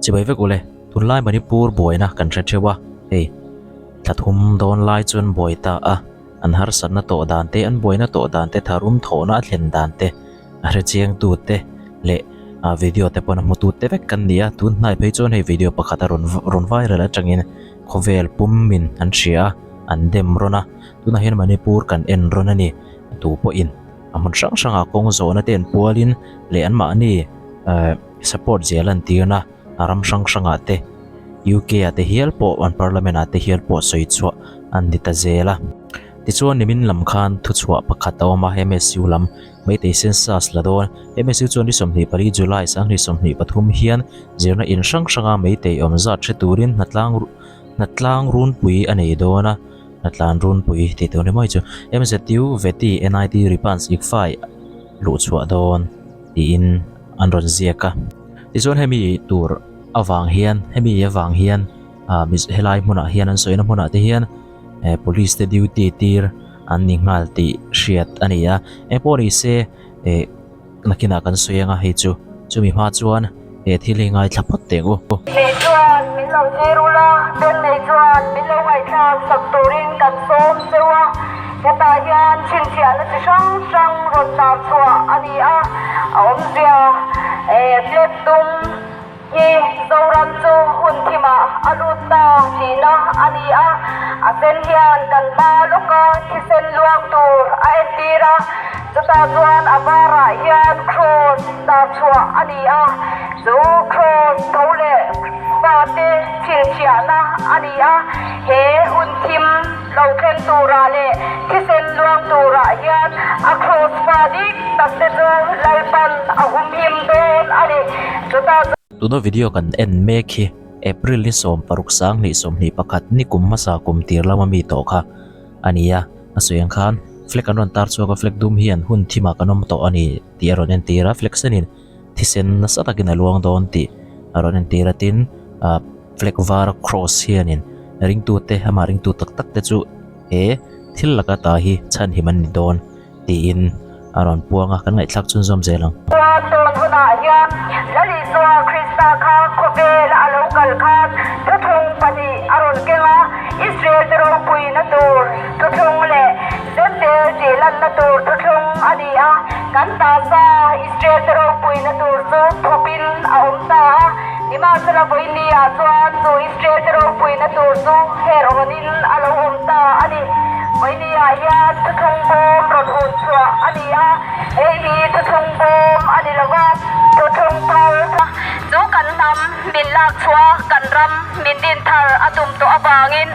Chibai vek ule, tunlai Manipur buaina kan hre theuh a, hei thla thum dawn lai chuan buai ta a, an harsatna tawh dan te, an buaina tawh dan te, tharum thawhna a thlen dan te, a hre chiang tu te leh ah video te pawn a hmu tu te vek kan ni a, tun hnai phei chuan hei video pakhat a rawn rawn viral atangin khawvel pum min an hria a, an dem rawn a, tunah hian Manipur kan en rawn a ni, tu pawhin a hmun hrang hrangah kawng zawhna te an pualin leh anmahni eh. Support zia lantirna a ram hrang hrangah te, UK ah te hial pawh an parliament ah te hial pawh sawi chhuah an ni ta zel a. Tichuan nimin lam khan thuchhuah pakhat a awm a, MSU lam Meitei census la dawn. MSU chuan ni 24 July 2023 hian zirna in hrang hranga Meitei awm zat hre turin hnatlang hnatlang runpui a nei dawn a, hnatlan runpui tih tur ni mai chu MZU, VETI, NIT, RIPANS, ICFAI luhchhuah dawn. tiin an rawn ziak a. Tichuan hemi tur avang hian hemi avang hian ah helai hmunah hian an sawina hmunah te hian eh police te duty tir an ni nghal tih hriat a ni a. Engpawh ni se eh nakinah kan sawi anga hei chu chumi hma chuan he thil hi ngaithla phawt teh u. Nei chuan min lo zir ula, Ben nei chuan min lo ngaihthlak sak turin kan sawm cheu a, hetah hian chhinchhiahna chi hrang hrang rawn tar chhuah a ni a, a awmzia eh flag dum hi Zoram chu hun thimah a lut ta tihna a ni a, a sen hian kan hma lawka thisen luang tur a entir a, chutah chuan a varah hian kraws tar chhuah a ni a, chu kraws tho leh fate chhinchhiahna a ni a, he hun thim lo thleng turah leh thisen luang turah hian a kraws fa dik tak te chu Lalpan a humhim dawn a ni. Chutah chuan. Tuna video kan en mek hi April ni 16 2021 ni kum hmasa kum tir lama mi tawh kha a ni a, a sawi ang khan flag an rawn tar chhuak a, flag dum hian hun thimah kan awm tawh a ni tih a rawn entir a, flag senin thisen nasa takin a luang dawn tih a rawn entir a, tin ah flag var cross hianin ringtute amah ringtu tak tak te chu he thil laka ta hi chhanhim an ni dawn. Tiin a rawn puang a, kan ngaihthlak chhunzawm zel ang. Chuan tun hunah hian Lal Isua Krista kha khawvela a lo kal khan thuthlung pahnih a rawn keng a, Israel te ropuina tur thuthlung leh Zentel tih lanna tur thuthlung a ni a. Kan tasa Israel te ropuina tur chu thupin a awm ta a, nimahsela vawinia chuan chu Israel te ropuina tur chu her awnin a lo awm ta a ni. Vawinia hian thuthlung bawm rawn hun chhuah a ni a, hei hi thuthlung bawm a ni lo va, thuthlung thar chu kan hnam min lak chhuah a, kan ram min din thar a tum tawh avangin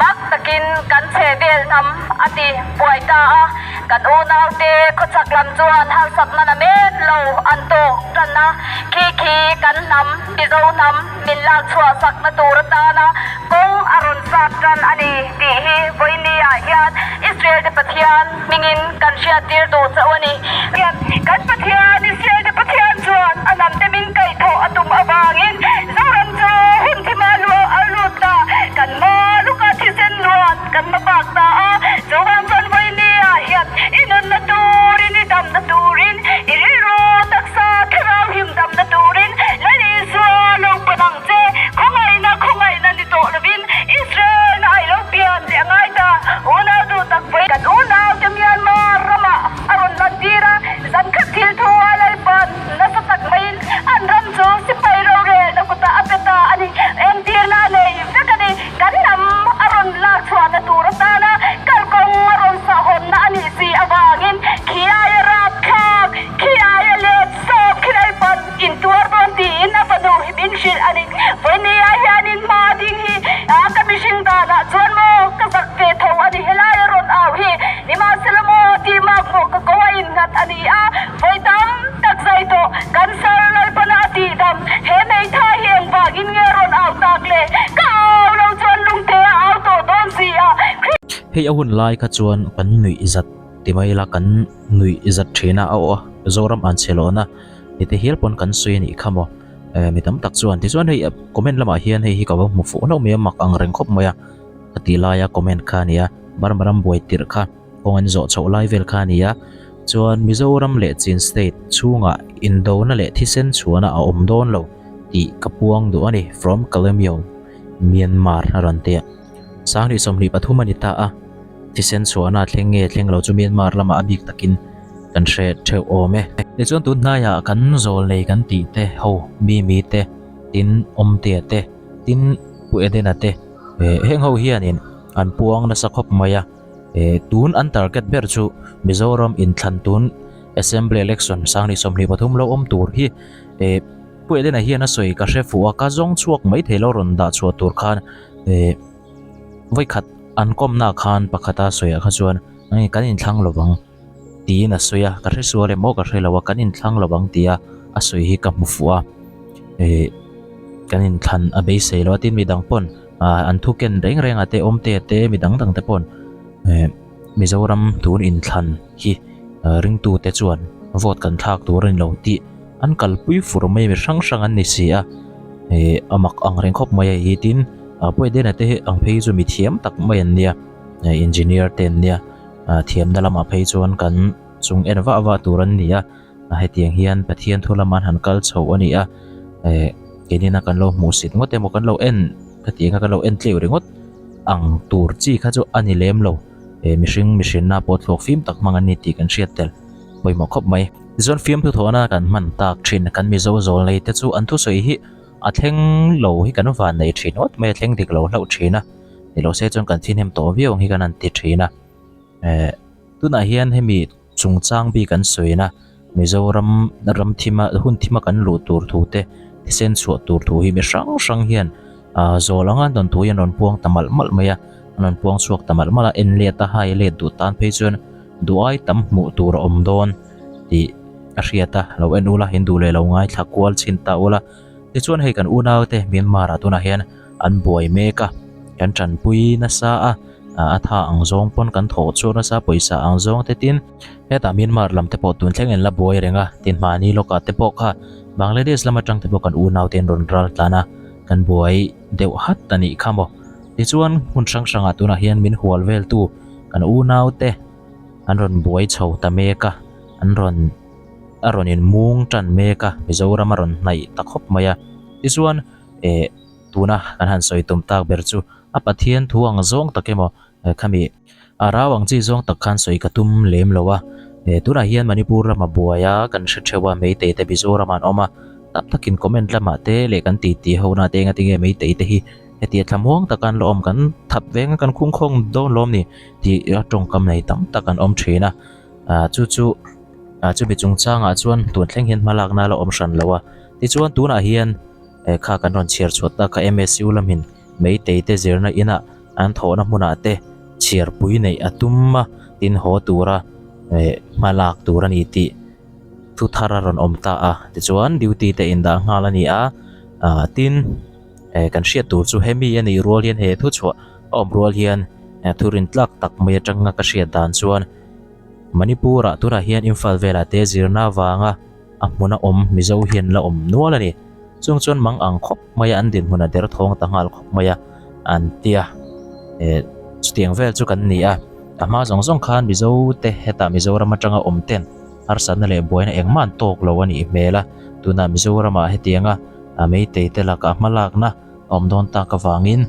mak takin kan chhe vel hnam a ti buai ta a, kan unaute khawchhak lam chuan harsatna na men lo an tawk tan a, khi khi kan hnam Mizo hnam min lak chhuah sakna tur atana kawng a rawn sat tan a ni tih hi vawinia hian Israel te Pathian hmingin kan hriattir duh chauh a ni. Kan Pathian, Israel te Pathian chuan a hnam te min kaihthawh a tum avangin Zoram chu hun thima luah a lut ta, kan hma luka thisen luan kan hma bak ta a, chuvang chuan vawinia hian i nunna turin, i damna turin, i rilru taksa thlarau him damna turin Lal Isua lo pan ang che, khawngaihna khawngaihna ni tawh lovin Israel na ai lo pian leh a ngai ta, unau duh tak vawi kan unau te Myanmar ramah a rawn lantir a, zan khat thil thu a Lalpan nasa tak maiin an ram chu sipai rorelna kutah a pe ta a ni, entirna a nei vek a ni, kan hnam a rawn lak chhuahna tur atana kalkawng a rawn sahhawnna a nih si avangin khi aia rapthlak, khi aia let sawm khi Lalpan intuar dawn tiin a fanu hi min hrilh a ni. Vawinia hianin hma ding hi ka mihring danah chuan maw ka zak ve tho a ni, helai a rawn au hi nimahsela maw tih mak maw ka ko a innghat a ni a, vawi tam tak zai tawh kan sar Lalpana a tih dam he hmeithai hi engvangin nge a rawn au tak le, ka au lo chuan lungte a au tawh dawn si a. Hei a hun lai kha chuan kan nuih zat ti mai ila kan nuih zat thin a, a aw a Zoram an chhe lohna ni te hial pawn kan sawi a nih kha maw eh mi tam tak chuan tichuan hei comment lamah hian hei hi ka va hmu fuh hlauh mai a mak ang reng khawp mai a ka tih laia comment kha a ni a Burma ram buai tirh kha kawng an zawh chhoh lai vel kha a ni a chuan Mizoram leh Chin state chhungah indona leh thisen chhuahna a awm dawn lo. tih ka puang duh a ni, from Kalemyo, Myanmar a rawn ti a. 2023 a ni ta a, thisen chhuahna thleng nge thleng lo chu Myanmar lamah a bik takin kan hre theuh awm e. Tichuan tun hnaiah kan zawl nei kan tih te ho, Mimi te, tin Awmtea te, tin Pu Edena te, heng ho hianin an puang nasa khawp mai a. Tun an target ber chu Mizoram inthlan tun Assembly Election 2023 lo awm tur hi Pu Edena hian a sawi ka hre fuh a, ka zawng chhuak mai thei lo rawn dah chhuah tur khan vawikhat an kawmna khan pakhata sawiah kha chuan kan inthlang lo vang tiin a sawi a, ka hre sual em aw ka hre lo a, kan inthlang lo vang tia a sawi hi ka hmu fuh a, kan inthlan a beisei lo a tin midang pawn an thu ken reng reng ah te awmte te midang dang te pawn Mizoram tun inthlan hi ringtu te chuan vote kan thlak tur a ni lo tih an kalpui fur mai mi hrang hrang an ni si a ih a mak ang reng khawp mai a hi tin Puaidena te ang phei chu mi thiam tak mai an nia engineer te an nia thiamna lamah phei chuan kan chung en vah vah tur an ni a hetiang hian Pathian thu lama an han kal chho a ni a eh keinin a kan lo hmuh sit ngawt emaw kan lo en hetiang a kan lo en tleu ringawt ang tur chi kha chu a ni lem lo eh mihring mihrinna pawh thluak fim tak hmang an ni tih kan hriat tel pawimawh khawp mai. Tichuan fiamthu thawhna kan hman tak thin kan Mizo zawl nei te chu an thusawi hi a thleng lo hi kan van nei thin ngawt mai a thleng dik lo hlauh thin a ni lo se chuan kan thihnem tawh viau ang hi kan han ti thin a eh tunah hian hemi chungchang bik an sawina Mizoram ram thima hun thima kan luh tur thu te thisen chhuah tur thu hi mi hrang hrang hian ah zawl anga an rawn thu hi an rawn puang ta malh malh mai a an rawn puang chhuak ta malh malh a en let a hai let duh tan phei chuan duai tam hmuh tur a awm dawn tih a hriat a lo en ula in duh leh lo ngaithla kual chhin ta ula tichuan hei kan unau te Myanmar ah tunah hian an buai mek a kan tanpui nasa a a tha ang zawng pawn kan thawh chhuak nasa pawisa ang zawng te tin hetah Myanmar lam te pawh tun thleng in la buai reng a tin mahni lawkah te pawh kha Bangladesh lam atang te pawh kan unau te an rawn ral tlan a kan buai deuh hat a nih kha maw tichuan hmun hrang hrangah tunah hian min hual vel tu kan unau te an rawn buai chho ta mek a an rawn a rawn in mung tan mek a Mizoram a rawn hnaih ta khawp mai a tichuan eh tuna kan han sawi tum tak ber chu a Pathian thu ang zawng tak emaw khami a rau ang chi zawng tak khan sawi ka tum lem lo a eh tunah hian Manipur lama buai a kan hre theuh a Meitei te Mizoram ah an awm a tam takin comment lamah te leh kan titi ho na te engatinge Meitei te hi Hetia thlamuang taka an la awm kan thap veng a kan khungkhawng dawn lawm ni tih a tawngkam nei tam tak an awm thin a ah chu chu ah chumi chungchangah chuan tun thleng hian hma lakna a la awm hran lo a tichuan tunah hian eh kha kan rawn chhiar chhuat tak kha M_S_U lamin meitei te zirna inah an thawhna hmunah te chhiarpui neih a tum a tin haw tura eh hma lak tur a ni tih thu thar a rawn awm ta a tichuan duty te indah nghal a ni a ah tin. Eh kan hriat tur chu hemi a nih rual hian he thu chhuah a awm rual hian eh thu rin tlak tak mai atanga ka hriat dan chuan Manipur ah tunah hian Imphal velah te zirna avanga a hmuna awm Mizo hian la awm nual a ni. Chung chuan mang ang khawp mai a an dinhmun a derthawng ta nghal khawp mai a an ti a. Eh chutiang vel chu kan ni a, a hma zawng zawng khan Mizo te hetah Mizoram atanga awm ten harsatna leh buaina engmah an tawk lo a nih hmel a, tunah Mizoramah hetianga a meitei te lakah hmalakna a awm dawn tak avangin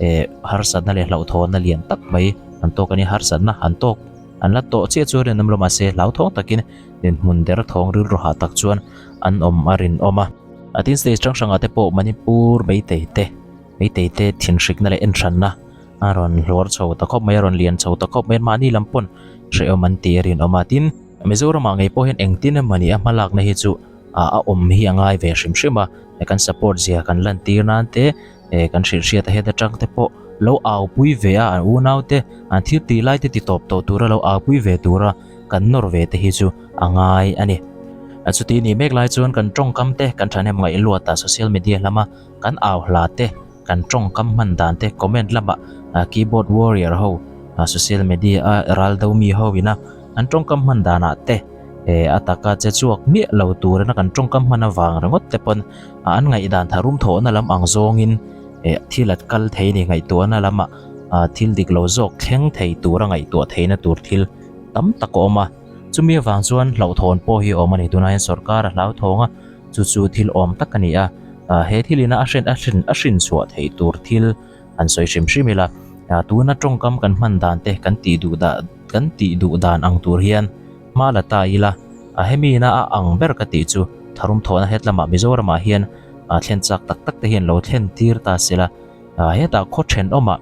eh harsatna leh hlauhthawnna lian tak mai an tawk a ni. Harsatna an tawk an la tawh chiah chu a rinawm lo mahse hlauthawng takin dinhmun derthawng rilru hah tak chuan an awm a rinawm a. A tin stage hrang hrangah te pawh Manipur meitei te meitei te thinhrikna leh enhranna a rawn hluar chho ta khawp mai a rawn lian chho ta khawp mai a mahni lam pawn hrehawm an tih a rinawm a. Tin Mizoramah ngei pawh hian engtin emaw ni a hmalakna hi chu a awm hi a ngai ve hrim hrim a, kan support zia kan lan tir nan te eh kan hrilh hriat a heta tang te pawh lo au pui ve a an unau te an thil tih lai te ti tawp tawh tura lo au pui ve tura kan nawr ve te hi chu a ngai a ni. Chuti nih mek lai chuan kan tawngkam te kan thahnem ngaih luat a social media lama kan au hla te Kan tawngkam hman dan te comment lamah keyboard warrior ho social media a ral do mi ho ina an tawngkam hman danah te a taka che chhuak miah lo turina kan tawngkam hman avang ringawt te pawn an ngaihdan tharum thawhna lam ang zawngin thil a kal thei a ni ngaihtuahna lamah thil dik lo zawk thleng thei tura ngaihtuah theihna tur thil tam tak a awm a chumi avang chuan hlauhthawn pawh hi a awm a ni tunah hian sorkar a hlauthawng a chu chu thil awm tak a ni a. He thil ina a hrin a hrin a hrin chhuah theih tur thil han sawi hrim hrim ila, tuna tawngkam kan hman dan te kan tih duh dah kan tih duh dan ang tur hian hma la ta ila, hemi ina a ang ber ka tih chu tharum thawhna het lamah Mizoramah hian thlen chak tak tak te hian lo thlen tir ta sela, hetah khaw thenawmah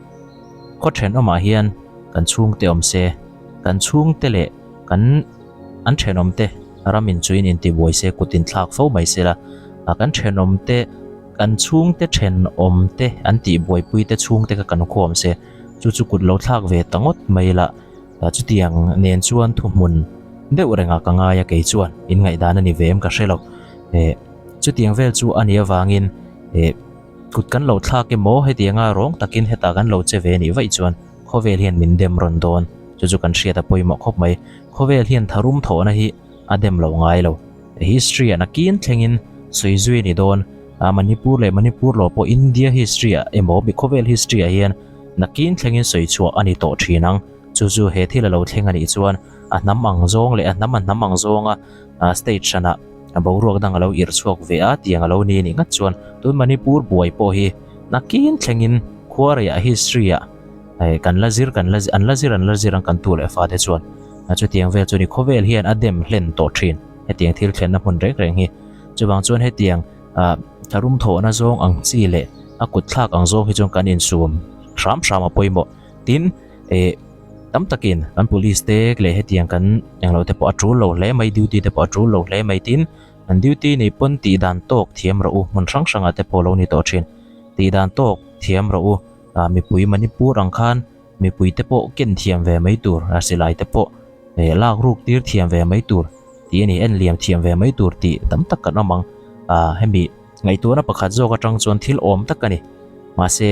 khaw thenawmah hian kan chhungte awm se, kan chhungte leh kan an thenawmte ram in chuin intibuai se kut inthlak fo mai sela, kan thenawmte kan chhungte thenawmte an tihbuaipui te chhungte kha kan khuam se, chu chu kut lo thlak ve ta ngawt mai la, chutiang nen chuan thuhmun deuh rengah ka ngai a kei chuan in ngaihdan a ni ve em ka hre lo, chutiang vel chu a nih avangin kut kan lo thlak emaw hetianga rawng takin hetah kan lo che ve a nih vaih chuan khawvel hian min dem rawn dawn, chu chu kan hriat a pawimawh khawp mai, khawvel hian tharum thawhna hi a dem lo ngai lo. History ah nakin thlengin sawi zui a ni dawn a, Manipur leh Manipur lo pawh India history ah emaw mi khawvel history ah hian nakin thlengin sawi chhuah a ni tawh thin ang. Chu chu he thil a lo thleng a nih chuan a hnam ang zawng leh a hnam a hnam ang zawnga state hranah boruak dang a lo irh chhuak ve a tiang a lo ni a nih ngat chuan tun Manipur buai pawh hi nakin thlengin khuareiah history ah kan la zir kan la an la zir an la zir ang kan tu leh fate chuan chutiang vel chu ni khawvel hian a dem hlen tawh thin hetiang thil thlenna hmun reng reng hi chuvang chuan hetiang ah tharum thawhna zawng ang chi leh a kut thlak ang zawng hi chuan kan insum hram hram a pawimawh tin eh tam takin kan police te leh hetiang kan englo te pawh a tul lo hle mai duty te pawh a tul lo hle mai tin an duty nei pawn tih dan tawk thiam rawh u hmun hrang hrangah te pawh lo ni tawh thin tih dan tawk thiam rawh u ah mipui Manipur ang khan mipui te pawh ken thiam ve mai tur a silai te pawh eh lak ruk tir thiam ve mai tur tih a ni en liam thiam ve mai tur tih tam tak kan awm ang ah hemi ngaihtuahna pakhat zawk atang chuan thil awm tak a ni mahse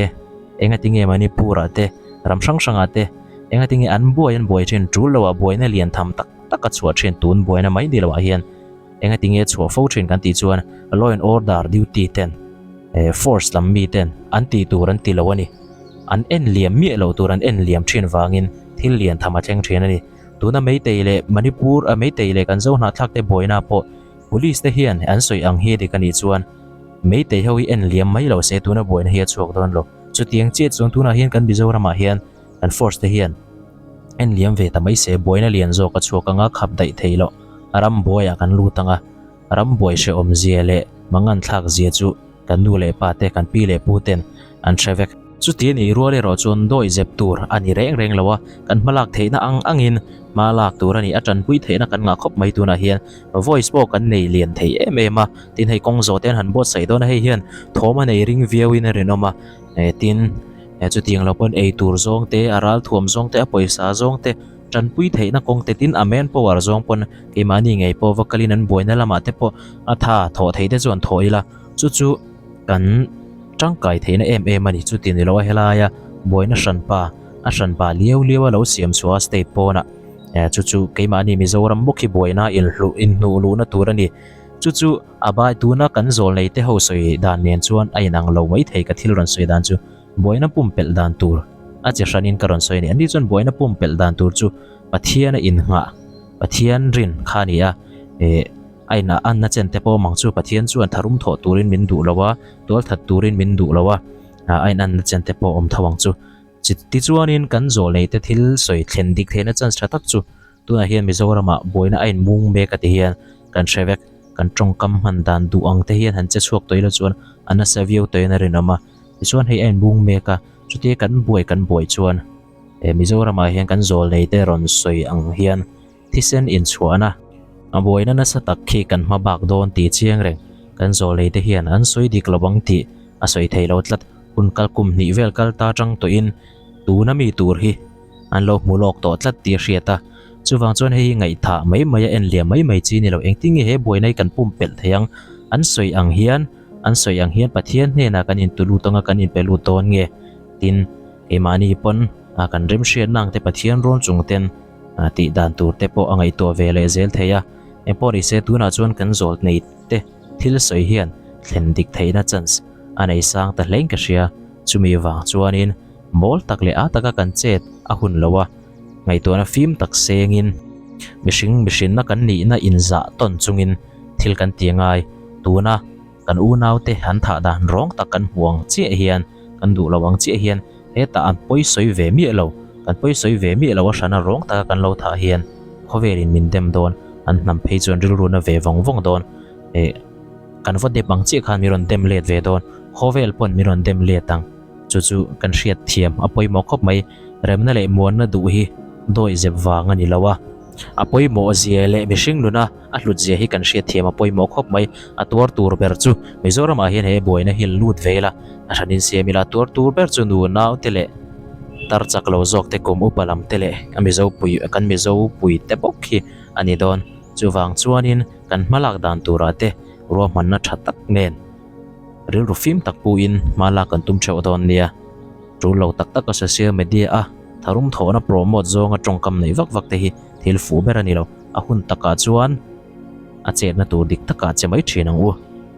engatinge Manipur ah te ram hrang hrang ah te engatinge an buai an buai thin tul lo ah buaina lian tham tak tak a chhuah thin tun buaina mai ni lo ah hian Engatinge chhuah fo thin kan tih chuan law and order duty ten eh force lam mi ten an tih tur an ti lo a ni. An en liam miah loh tur an en liam thin vangin thil lian tham a thleng thin a ni. Tuna Meitei leh Manipur a Meitei leh kan Zohnahthlak te buaina pawh police te hian an sawi ang hi a dik a nih chuan Meitei ho hi en liam mai lo se tuna buaina hi a chhuak dawn lo. Chutiang chiah chuan tunah hian kan Mizoramah hian kan force te hian en liam ve ta mai se buaina lian zawk a chhuak anga khap daih thei loh a ram buaiah kan lut anga ram buai hrehawm zia leh mangan thlak zia chu kan nu leh pa te kan pi leh pu ten an hre vek. Chuti a nih rual erawh chuan dawi zep tur a ni reng reng lo a, kan hmalak theihna ang angin hma lak tur a ni a tanpui theihna kan ngah khawp mai tunah hian voice pawh kan nei lian thei em em a, tin hei kawng zawh te an han buatsaih dawn a hei hian thawm a nei ring viauin a rinawm a, tin. He chutiang lo pawn ei tur zawng te, a ral thuam zawng te, a pawisa zawng te, tanpui theihna kawng te tin a man power zawng pawn keimahni ngei pawh va kalin an buaina lamah te pawh a tha thawh thei te chuan thawh ila chu chu kan tangkai theihna em em a ni. Chuti ni lo a helaia buaina hranpa a hranpa liau liau a lo siam chhuah a state pawnah chu chu keimahni Mizoram bawk hi buaina inhluh inhnuh luhna tur a ni. Chu chu a bai tuna kan zawl nei te ho sawi dan nen chuan a inang lo mai thei ka thil rawn sawi dan chu buaina pumpelh dan tur a che hranin ka rawn sawi a ni. Ani chuan buaina pumpelh dan tur chu Pathian a innghah, Pathian rin kha a ni a, eh a inah anna chen te pawh awm ang chu Pathian chuan tharum thawh turin min duh lo a, tualthat turin min duh lo a, a inanna chen te pawh awm tho ang chu. Tichuanin kan zawl nei te thil sawi thlen dik theihna chance tha tak chu Tunah hian Mizoramah buaina a inmung mek a ti hian kan hre vek. Kan tawngkam hman dan duh ang te hian han che chhuak tawh ila chuan a nasa viau tawhin a rinawm a. Tichuan hei a inmung mek a, chutia kan buai kan buai chuan he Mizoramah hian kan zawlnei te rawn sawi ang hian thisen inchhuahna a buaina nasa tak khi kan hma bak dawn tih chiang reng kan zawlnei te hian an sawi dik lo ang tih a sawi thei lo tlat. Hun kal kum hnih vel kal ta tang tawhin tuna mi tur hi an lo hmu lawk tawh tlat tih a hriat a, chuvang chuan hei hi ngaihthah mai mai a en liam mai mai chi ni lo, engtin nge he buaina hi kan pumpelh thei ang, an sawi ang hian, an sawi ang hian Pathian hnenah kan intu lut anga kan inpe lut dawn nge? Tin, keimahni pawn a kan remhriatna ang te Pathian rawn chung ten tih dan tur te pawh a ngaihtuah ve leh zel thei a, engpawh ni se tunah chuan kan zawl nei te thil sawi hian thlen dik theihna chance a nei sang ta hlein ka hria, chumi vang chuanin Mawl tak leh a taka kan chet a hun lo a, ngaihtuahna fim tak sengin mihring mihrinna kan nihna inzah tawn chungin thil kan ti ngai. Tuna Kan unaute an thah dan rawng tak kan hmu ang chiah hian, kan duh lo ang chiah hian hetah an pawi sawi ve miah lo, kan pawi sawi ve miah lo a hrana rawng taka kan lo thah hian khawvelin min dem dawn, an hnam phei chuan rilru na ve vawng vawng dawn. Eh, kan va dep ang chiah khan min rawn dem let ve dawn, khawvel pawn min rawn dem let ang. Chu chu kan hriat thiam a pawimawh khawp mai. Remna leh muanna duh hi dawi zep vang a ni lo a. A pawimawh zia leh mihring nuna a hlut zia hi kan hriat thiam a pawimawh khawp mai. A tuar tur ber chu Mizoramah hian he buaina hi lut ve ila, a hran in siam ila, a tuar tur ber chu nu nau te leh tar chak lo zawk te kum upa lam te leh a Mizo pui kan Mizo pui te bawk hi a ni dawn. Chuvang chuanin kan hmalak dan turah te ruahmanna tha tak nen rilru fim tak puin hma lak kan tum theuh dawn nia. Tul lo tak taka social media a tharum thawhna promote zawnga tawngkam neih vak vak te hi thil fuh ber a ni lo. A hun takah chuan a chetna tur dik takah che mai thin ang u,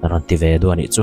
a rawn ti ve duah a nih chu.